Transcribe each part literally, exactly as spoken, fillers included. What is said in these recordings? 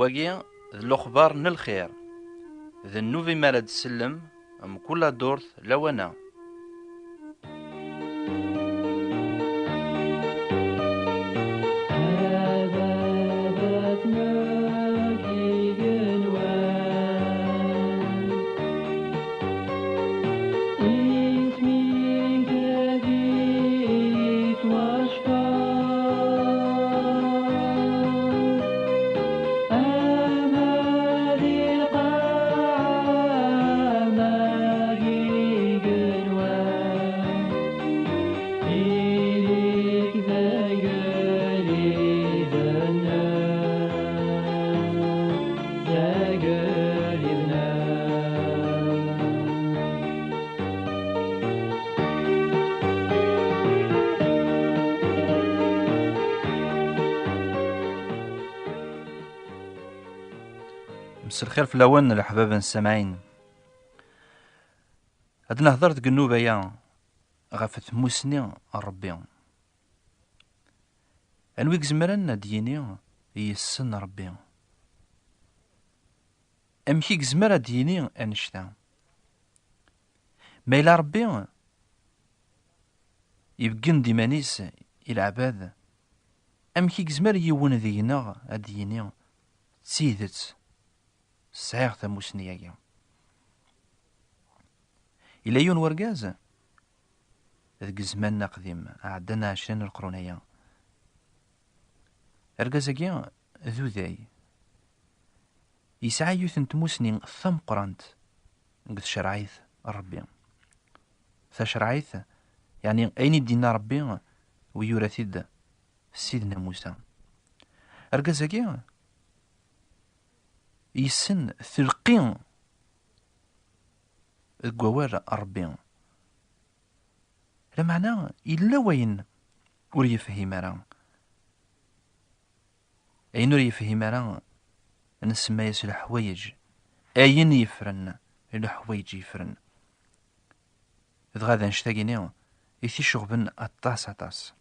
Wagi d lexbar n lxir. D nnuba mi ara d-tsellem mkul ddurt lawan-a. Mselxir fell-awen, leḥbab n ssamɛin. Ad nehder deg nnuba-ya ɣef tmusni n Ṛebbi. Anwa i izemren ad d-yini yessen Ṛebbi? Amek i yezmer ad d-yini annect-a? Ma yella Ṛebbi ibeggen-d iman-is i leɛbad, amek i yezmer yiwen deg-neɣ ad d-yini d tidet? Sɛiɣ tamusni-agi. Yella yiwen wergaz deg zzman aqdim, ɛeddan ɛecrin n leqrun aya. Argaz-agi d uday. Yesɛa yiwet n tmusni tameqqrant deg tcerɛit n Ṛebbi. Tacerɛit, yeɛni ayen i d-yenna Ṛebbi, u yura-t-id Sidna Musa. Argaz-agi yessen telqi deg wawal n Ṛebbi. Lameɛna yella wayen ur yefhim ara. Ayen ur yefhim ara nsemma-yas leḥwayeǧ, ayen yeffren, leḥwayeǧ yeffren. Dɣa d annect-agi-nni i t-iceɣben aṭas, aṭas.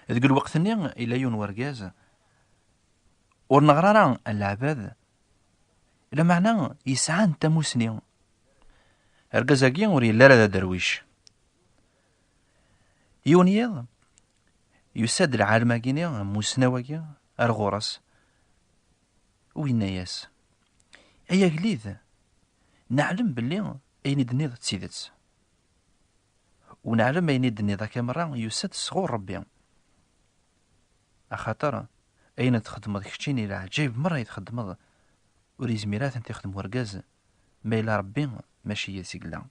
Deg lweqt-nni, yella yiwen wergaz, ur neɣri ara leɛbad, lameɛna yesɛan tamusni. Argaz-agi ur yelli ara d aderwic. Yiwen yiḍ, yusa-d lɛalem-agi-nni, amusnaw-agi, ar ɣur-s, u yenna-yas: "Ay agellid, neɛlem belli ayen i d-tenniḍ d tidet. U neɛlem ayen i d-tenniḍ akka merra yusa-d sɣur Ṛebbi. Axaṭer ayen txeddmeḍ keččini, leɛǧayeb merra i txeddmeḍ, ur yezmir ara ad tent-ixdem wergaz, ma yella Ṛebbi mačči yid-s i yella."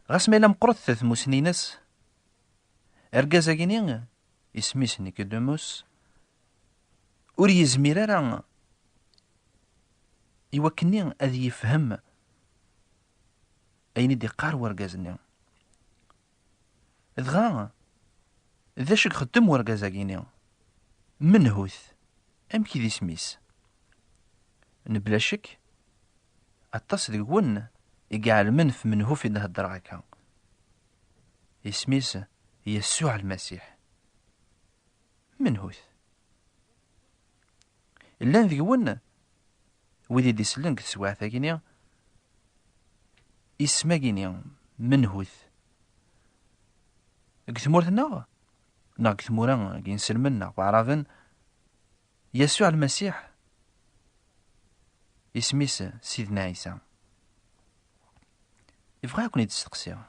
Ɣas ma yella meqqret tmusni-ines, argaz-agi-nni, isem-is Nikodemus, ur yezmir ara i wakken ad yefhem ayen i d-iqqar wergaz-nni. Dɣa, d acu i ixeddem wergaz-agi-nni? Menhut, amek i d isem-is? Mebla ccek, aṭas deg-wen i iɛelmen f menhuf i d-heddreɣ akka. Isem-is Yasuɛ Lmasiḥ. Menhut. Llan deg-wen wid i d-isellen deg teswiɛt-agi-nni, isem-agi-nni, menhut. Deg tmurt-nneɣ, neɣ deg tmura n yinselmen neɣ waɛraben, Yasuɛ Lmasiḥ, isem-is Sidna Ɛisa. Ibɣa ad ken-id-steqsiɣ.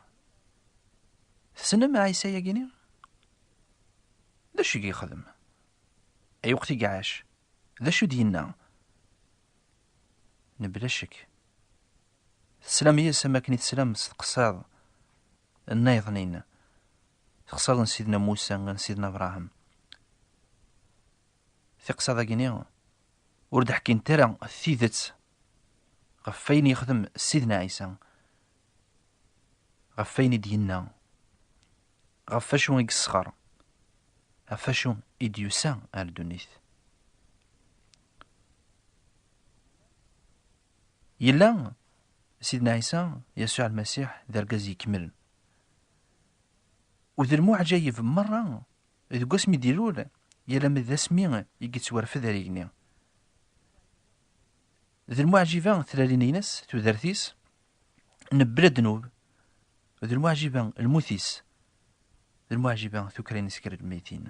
Tessnem Ɛisa-yagi-nni? D acu i yexdem? Ayweq i iɛac? D acu i d-yenna? Mebla ccek, teslam yis-s am akken i teslam s teqsiḍ nniḍen, teqsiḍ n Sidna Musa, n Sidna Abraham. Tiqsiḍ-agi-nni ur d-ḥkint ara tidet ɣef wayen yexdem Sidna Ɛisa, ɣef wayen i d-yenna, ɣef wacu i yesxer, ɣef wacu i d-yusa ar ddunit. Yella Sidna Ɛisa, Yasuɛ Lmasiḥ, d argaz ikemlen. U d lmuɛǧayeb merra deg wasmi d-ilul, yal ama d asmi i yettwarfed ar igenni. D lmuɛjiba tlalin-ines, tudert-is, nebbla ddnub, d lmuɛjiba lmut-is, d lmuɛjiba tukra-ines gar lmeytin.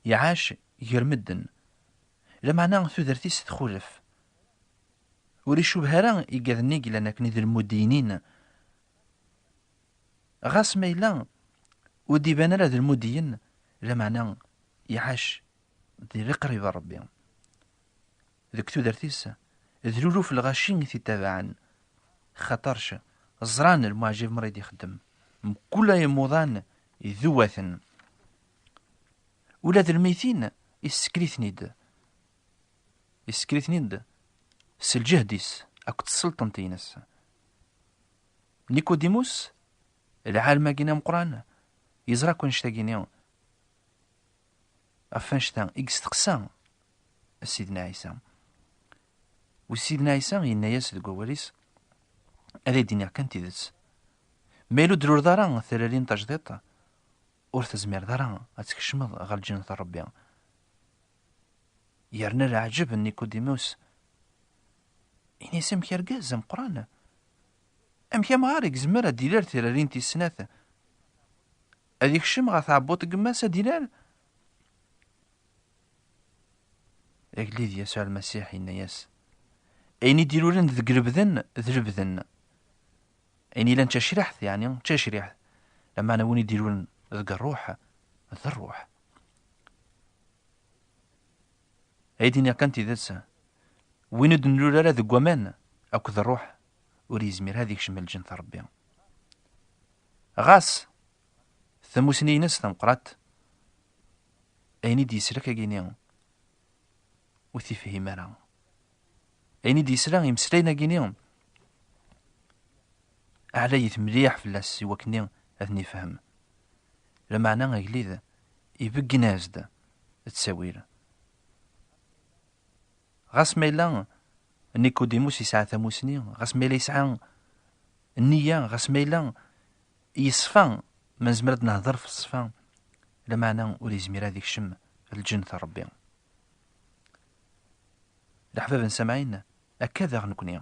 Iɛac gar medden, lameɛna tudert-is txulef. Ur icubeh ara igad-nni i yellan akken i d lmudiynin. Ɣas ma yella ur d-iban ara d lmudiyen, lameɛna iɛac di liqrib n Ṛebbi. Deg tudert-is, d luluf lɣaci i t-ittabaɛen, xaṭerc ẓran lmuɛjib mṛid ixeddem, mkul ay imuḍan iduwa-ten. Ula d lmeytin, issekker-iten-id. Issekker-iten-id s lǧehd-is akked tselṭent-ines. Nikudimus, lɛalem-agi-nni ameqqran, yeẓra akk annect-agi-nni, ɣef annect-a i yesteqsa Sidna Ɛisa. U Sidna Ɛisa yenna-yas deg wawal-is, ad ak-d-iniɣ kan tidet. Ma yella ur d-tluleḍ ara tlalin tajdiṭ, ur tezmireḍ ara ad tkecmeḍ ɣer lǧennet n Ṛebbi. Yerna leɛǧeb n Nikudimus, ini-as: "Amek argaz ameqqran? Amek amɣar i yezmer ad d-ilal tirarin tis snat? Ad ikcem ɣer tɛebbuḍt n yemma-s ad d-ilal?" Agellid Yasuɛ Lmasiḥ yenna-yas: "Ayen i d-ilulen deg lebden, d lebden. Ayen ilan d tacriḥt, yeɛni d tacriḥt. Lameɛna win i d-ilulen deg ṛṛuḥ, d ṛṛuḥ." Ay d-iniɣ kan tidet, win ur d-nlul ara deg waman akked ṛṛuḥ, ur yezmir ad ikcem lǧennet n Ṛebbi. Ɣas tamusni-ines tameqqrant, ayen i d-yesla akkagini ur t-ifhim ara. Ayen i d-yesla, imeslayen-agini, ɛlayit mliḥ fell-as i wakken ad ten-ifhem. Lameɛna agellid ibeggen-as-d ttawil. Ɣas ma yella Nikudimus yesɛa tamusni, ɣas ma yella yesɛa nniya, ɣas ma yella yeṣfa, ma nezmer ad nehder f ṣṣfa, lameɛna ur yezmir ad ikcem lǧennet n Ṛebbi. Leḥbab n Samɛin, akka daɣ nekni.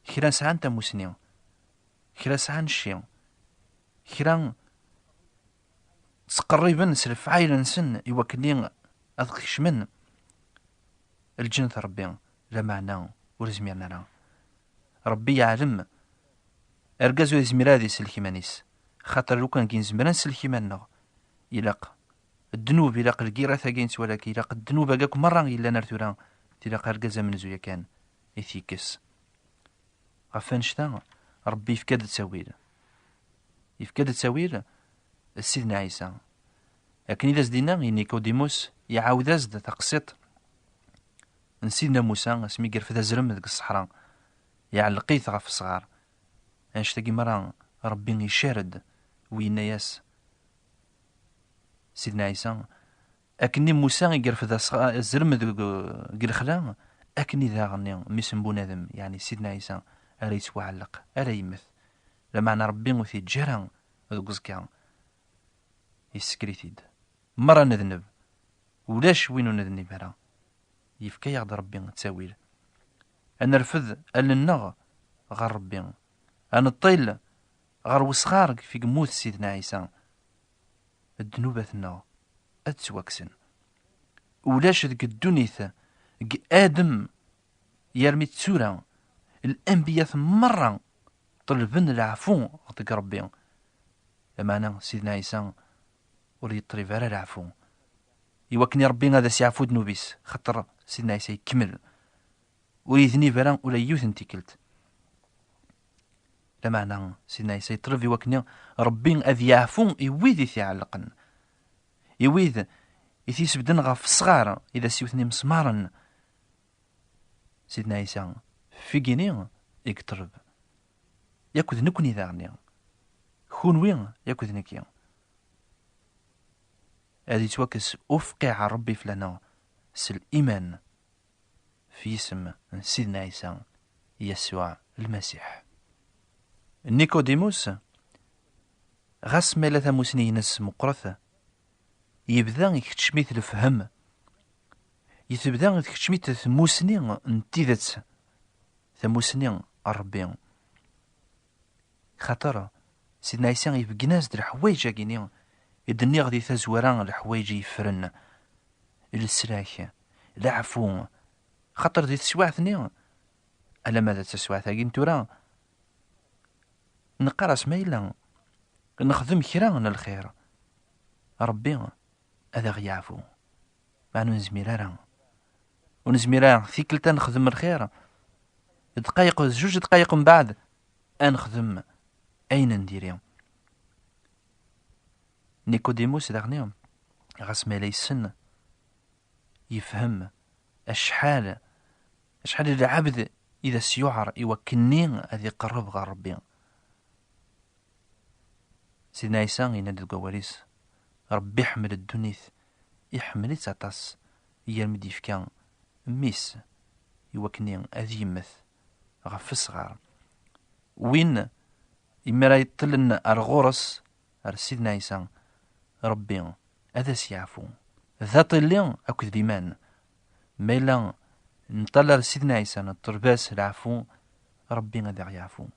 Kra sɛan tamusni, kra sɛan cci, kra ttqerriben s lefɛayel-nsen i wakken ad kecmen lǧennet n Ṛebbi, lameɛna ur zmiren ara. Ṛebbi yeɛlem, argaz ur yezmir ara ad isellek iman-is, xaṭer lukan akken nezmer ad nsellek iman-nneɣ, ilaq ddnub, ilaq lgirat-agi nettwali akka, ilaq ddnub-agi akk merra yellan ar tura, tilaq argaz amenzu yakan i t-yekkes. Ɣef wannect-a, Ṛebbi yefka-d ttawil. Yefka-d ttawil s Sidna Ɛisa. Akken i d as-d-inna i Nikudimus, iɛawed-as-d taqsiṭ n Sidna Musa asmi yerfed azrem deg ṣṣeḥra, iɛelleq-it ɣef ṣṣɣar. Annect-agi merra Ṛebbi icar-d, u yenna-yas Sidna Ɛisa, akken i Musa i yerfed asɣ-, azrem deg, deg lexla, akken i daɣen mmi-s n bunadem, yeɛni Sidna Ɛisa, ara yettwaɛelleq, ara yemmet. Lameɛna Ṛebbi ur t-yeǧǧi ara deg uẓekka, yessekker-it-id. Merra nedneb, ulac win ur nednib ara. Yefka-yaɣ-d Ṛebbi ttawil. Ad nerfed allen-nneɣ ɣer Ṛebbi. Ad neṭṭil ɣer wesɣar deg yemmut Sidna Ɛisa. Ddnubat-nneɣ ad ttwakksen. Ulac deg ddunit, deg Adem yarmi d tura, lanbiyat merra ṭelben leɛfu deg Ṛebbi. Lameɛna Sidna Ɛisa ur yeṭlib ara leɛfu. Iwakken i Ṛebbi ad as-yeɛfu ddnub-is, xaṭer Sidna Ɛisa ikemmel. Ur yednib ara ula yiwet n tikkelt. Lameɛna Sidna Ɛisa yeṭleb iwakken Ṛebbi ad yeɛfu i wid i t-iɛellqen, i wid i t-isebden ɣef ṣṣɣar i d as-iwten imesmaren. Sidna Ɛisa, f igini i yeṭleb, yakk d nekni daɣen, kunwi yakk d nekki. Ad yettwakkes ufqiɛ n Ṛebbi fell-aneɣ s liman f yisem n Sidna Ɛisa, Yasuɛ Lmasiḥ. Nikudimus, ɣas ma yella tamusni-ines meqqret, yebda ikeččem-it lefhem, yebda ikeččem-it tmusni n tidet, tamusni n Ṛebbi. Xaṭer Sidna Ɛisa ibeggen-as-d leḥwayeǧ-agi-nni i d-nniɣ di tazwara, leḥwayeǧ i yeffren, leslak, leɛfu. Xaṭer di teswiɛt-nni, alamma d taswiɛt-agi n tura, neqqar-as ma yella nexdem kra n lxir, Ṛebbi ad aɣ-yeɛfu. Meɛna ur nezmir ara. Ur nezmir ara tikkelt ad nexdem lxir, dqayeq, zuǧ dqayeq mbeɛd ad nexdem ayen n diri. Nikudimus daɣni, ɣas ma yella yessen, yefhem acḥal, acḥal n lɛebd i d as-yuɛer i wakken-nni ad iqerreb ɣer Ṛebbi. Sidna Ɛisa yenna-d deg wawal-is, Ṛebbi iḥemmel ddunit, iḥemmel-itt aṭas, i armi d-yefka mmi-s i wakken ad yemmet ɣef wesɣar. Win imir ara yeṭṭlen ar ɣur-s, ar Sidna Ɛisa, Ṛebbi ad as-yeɛfu. D aṭilli akked liman. Ma yella nṭall ar Sidna Ɛisa, neṭleb-as leɛfu, Ṛebbi ad aɣ-yeɛfu.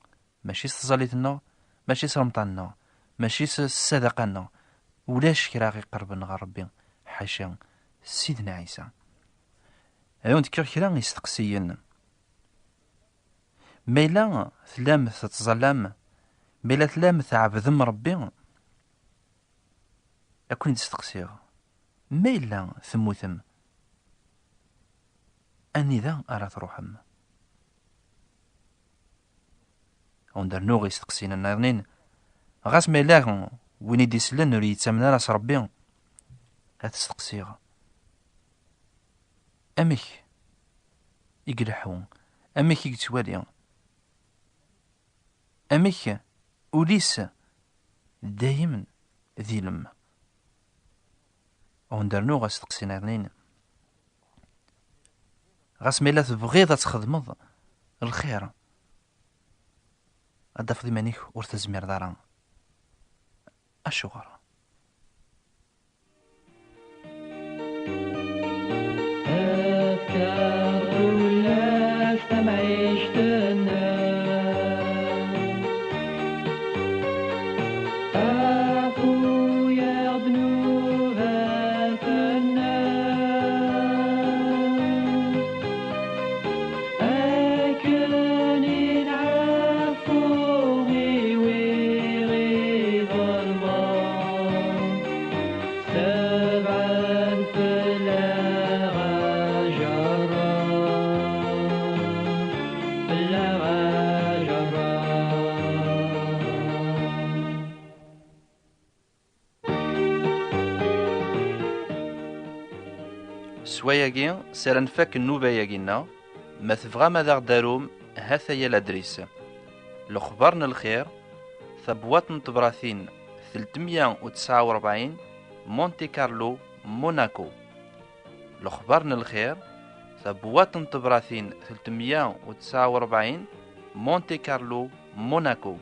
Mačči s tẓallit-nneɣ, mačči s remṭan-nneɣ, mačči s ssadaqa-nneɣ. Ulac kra ɣ-iqerben ɣer Ṛebbi, ḥaca Sidna Ɛisa. Ad awen-d-kkiɣ kra isteqsiyen. Ma yella tellam tettẓallam, ma yella tellam tɛebdem Ṛebbi, ad ken-id-steqsiɣ, ma yella temmutem, anida ara truḥem? Ad wen-d-rnuɣ isteqsiyen nniḍen, ɣas ma yella win i d-isellen ur yettamen ara s Ṛebbi, ad t-steqsiɣ, amek i ileḥḥu, amek i yettwali, amek ul-is dayem d ilem? Ad wen-d-rnuɣ asteqsi nniḍen. Ɣas ma yella tebɣiḍ ad txedmeḍ lxir, ad d-tafeḍ iman-ik ur tezmireḍ ara. Acuɣer? Efk-aɣ-d ulac tamɛict-nneɣ. Afu-yaɣ ddnubat-nneɣ. Akken i nɛeffu i wi ɣ-iḍelmen. Sebɛen fell-aɣ ajerreḍ, fell-aɣ ajerreḍ. S wayagi, s ara nfak nnuba-yagi-nneɣ, ma tebɣam ad aɣ-d-tarum, ha-t-aya ladris. Lexbar n lxir, tabwaṭ n tebratin telt mya u tesɛa u rebɛin, Monte Carlo, Monaco. Lexbar n lxir, tabwaṭ n tebratin telt mya u tesɛa u rebɛin, Monte Carlo, Monaco.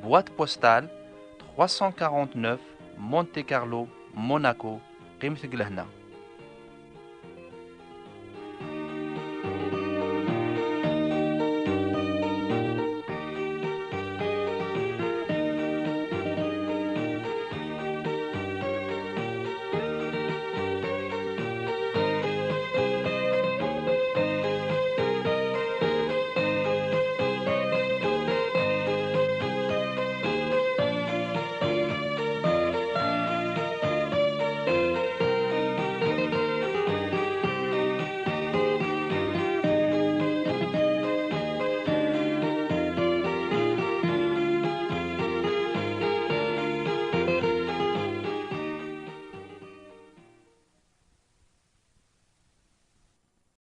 Boîte postale trois cent quarante-neuf, Monte Carlo, Monaco. Qqimet deg lehna.